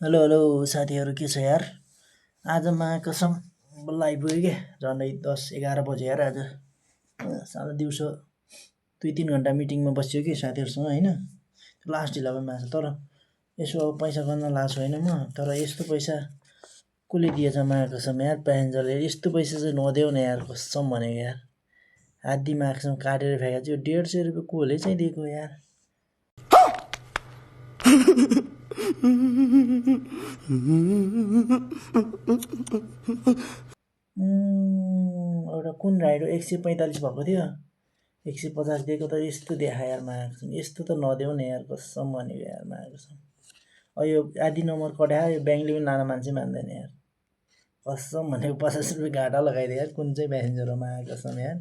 Hello hello साथीहरू के छ यार। आज कसम बल्ल आइपुग्यो क्या। झन्डै 10-11 बज्यो यार आज। साँझ दिउँसो 2-3 घन्टा मिटिङमा बसियो कि साथीहरूसँग होइन। लास्ट ढिला पनि भएको छ तर यसो अब पैसा गर्न लाएको छैन म। तर यस्तो पैसा कसले दिएछ कसम यार। प्यासेन्जरले यस्तो पैसा चाहिँ नदेऊ न यार कसम भनेको यार। हात दिमागसँग काटेर फ्याँकेको चाहिँ 150 रुपियाँ कसले चाहिँ दिएको यार। एउटा कुन राइड हो 145 भएको थियो 150 दिएको त यस्तो देखा यार कसम। यस्तो त नदेऊ न यार कसम भनेको यार कसम। यो आधी नम्बर कट्या यो ब्याङ्कले पनि लान मान्छे मान्दैन यार कसम भनेको। 50 रुपियाँ घाटा लगाइदियो यार। कुन चाहिँ प्यासेन्जर हो कसम यार।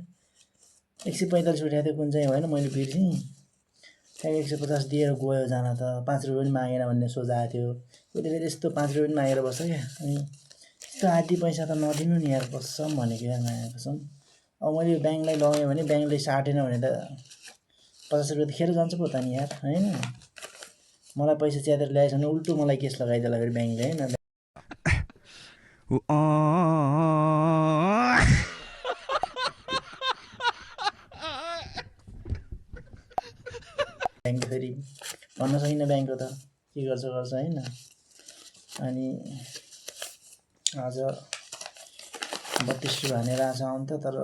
145 उठाएको थियो कुन चाहिँ होइन मैले बिर्सेँ। त्यहाँ 150 दिएर गयो जान त 5 रुपियाँ पनि मागेन भन्ने सोचाएको थियो। कहिले फेरि यस्तो 5 रुपियाँ पनि मागेर बस्छ क्या। अनि यस्तो आधी पैसा त नदिनु नि यार कसम भनेको यार कसम। अब मैले यो ब्याङ्कलाई लगाएँ भने ब्याङ्कले साटेन भने त 50 रुपियाँ त खेर जान्छ पो त नि यार होइन। मलाई पैसा च्यातेर ल्याएछ भने उल्टो मलाई केस लगाइदेला फेरि ब्याङ्कले होइन। ब्याङ्क फेरि भन्न सकिनँ ब्याङ्कको त के गर्छ होइन। अनि आज 32 रुपियाँ हानेर आएको छ अन्त तर